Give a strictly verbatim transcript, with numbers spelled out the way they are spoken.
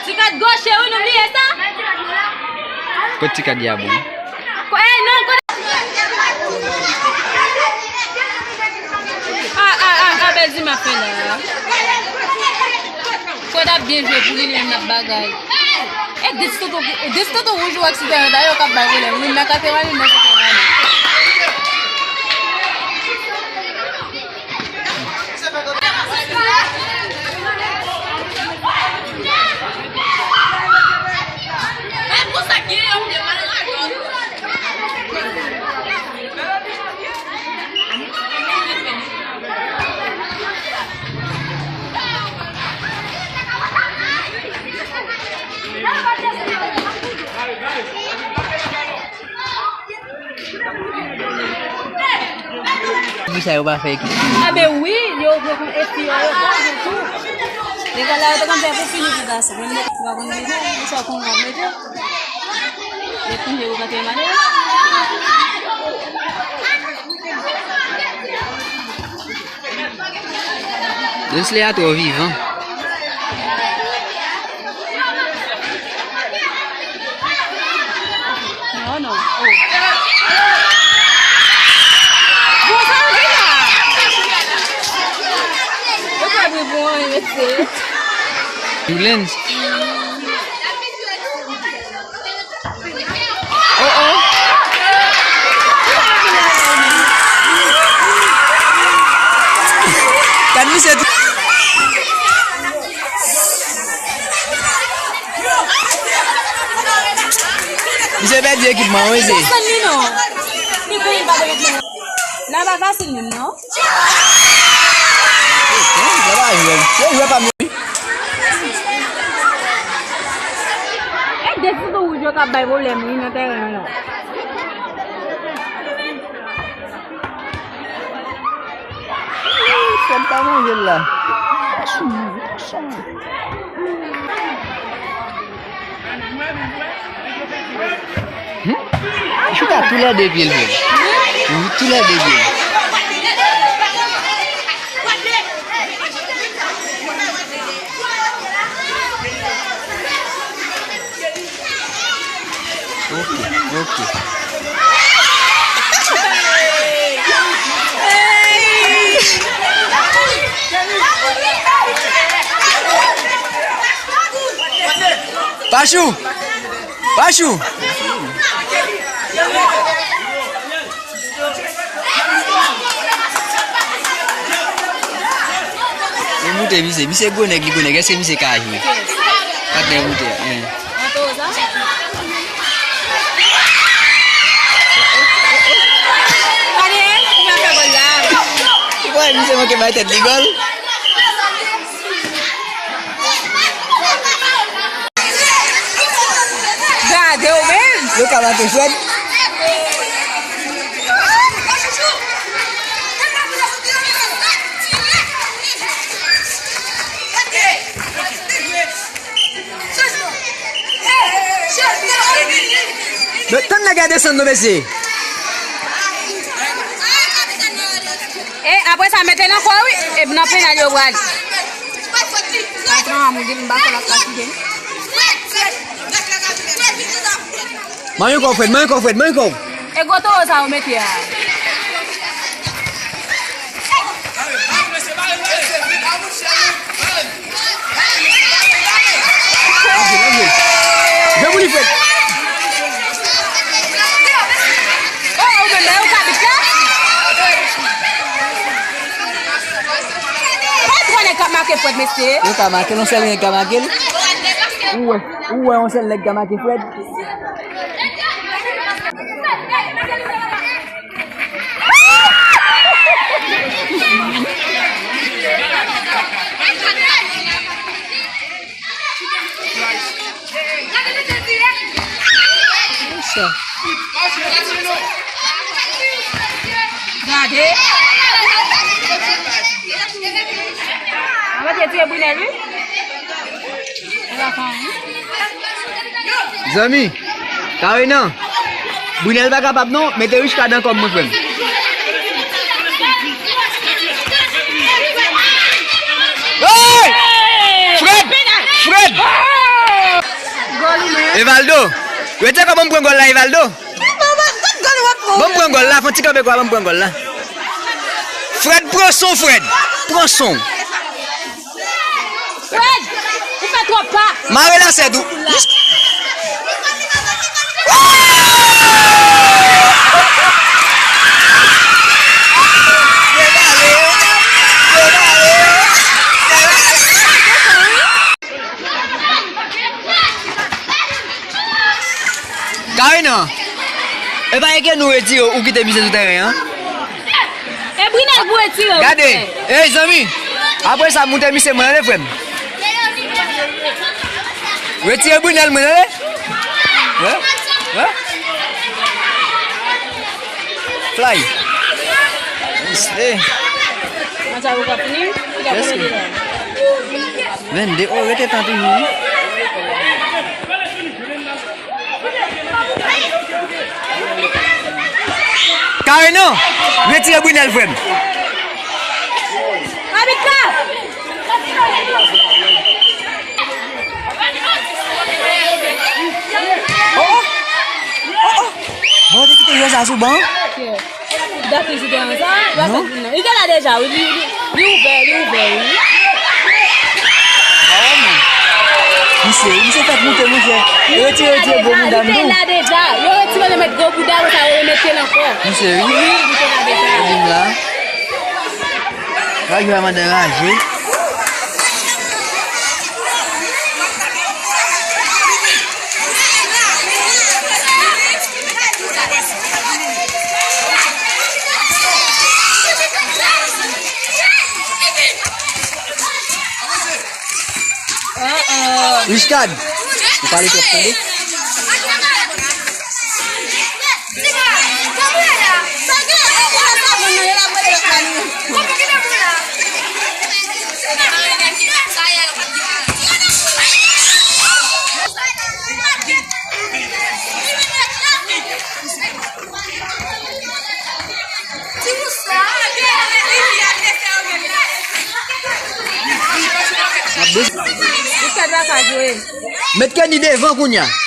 Ti kat goche wi, nou bliye sa? Kot ti kat Yabou? Ko- eh, non, kot- Ah, ah, ah, ah, bèl di m ap fè la. Fò n ap byen jwe pou li, li menm n ap bagay. E dis toto, dis toto wouj ou wè ki sou teren, dayè yo k ap bay pwoblèm. Youn nan katreven, youn nan senkann ane. Pou sa yo pa fè ekip. A ben wi, yo jwe kont epi yo, yo bon tou. Lekòl la, yo te konn fè pou fini pou gason. Menm lekòl pa konn fini, yo sò konn wap mete. Yo konn jwe pou katreven ane. Wesley a twò vivan. Non, non. Oh. Bon, sa yo gen la. Yo pa dwe bon, mesye. Julens. Oh, oh. Gad misye tou. Misye pèdi ekipman, wi, se. Sa li non. Li konn pa de ekipman. La pa fasil menm, non. Sa pa jwè. Se jwè pa m yo, wi. E de foto wouj yo k ap bay pwoblèm, wi, nan teren an la. Ih, fè m pa manje l la. Gason, gason. Hmm? Li chita tou lè de pye l, frè. Tou lè de pye l. Ok, ok. Pachou! Pachou! E moute misye, misye gwo nèg, li gwo nèg. Èske misye ka jwe? Patnè moute a, en. Gade, li ap fè gòl la. Ou kwè misye manke bay tèt li gòl? Gade w menm! Yo ka make Fred. Men tann nèg la desann non, mesye. E apre sa, mete nan kò wi. E nan penal yo pral. Patron a mouri, m pa kwè l ap fatige. Manyen kò w, Fred, manyen kò w, Fred, manyen kò w. E gwo towo sa yo mete a. Lanje, lanje. Jan pou li fèt. Oh, ou menm la, ou kabit la? Pa twò nèg k ap make Fred, mesye. Yo ka make, yon sèl nèg ka make l. Ou wè, ou wè yon sèl nèg ka make Fred. Gade. An pa te tire Brunel, wi. Zanmi, Karina, Brunel pa kapab non, mete Richka dan kòb mwen, frè m. Hey! Fred! Evaldo! Retire kò, ban m pran gòl la, Evaldo! Ban m pran gòl la, fè yon ti kanpe kwa, ban m pran gòl la. Fred, pran son, Fred! Pran son! Fred, ou fè twòp pa. Mare lasèt ou. Karina, e pa enkyete nou retire ou kite misye sou teren an. E Brinel pou retire w. Gade, ey zanmi, apre sa moute misye mwen tande frè m. Retire Brinel mwen tande. Wè, wè. Fly. Mesye. Mwen sa yo ka fini. Vennde, oh, rete tan toujou wi. Karina, retire Brinel frè m. Abit la. Oh, oh. Oh, oh. Bon, te kite yo sa sou ban. Dapre sitwayen sa, l ap fè vin nan. Li te la deja, wi. Li, li, li ouvè, li ouvè, wi. Misye, misye fèk moute, monchè. Yo retire, retire gwo bouda m tou. Li te la deja. Yo retire, yo met gwo bouda, apre sa, yo remete l ankò. Misye, wi. Wi, li te la deja. Vin la. Bagay yo vrèman anraje. Richcard, ou pale twòp tande. Met Kenny devan kounye a.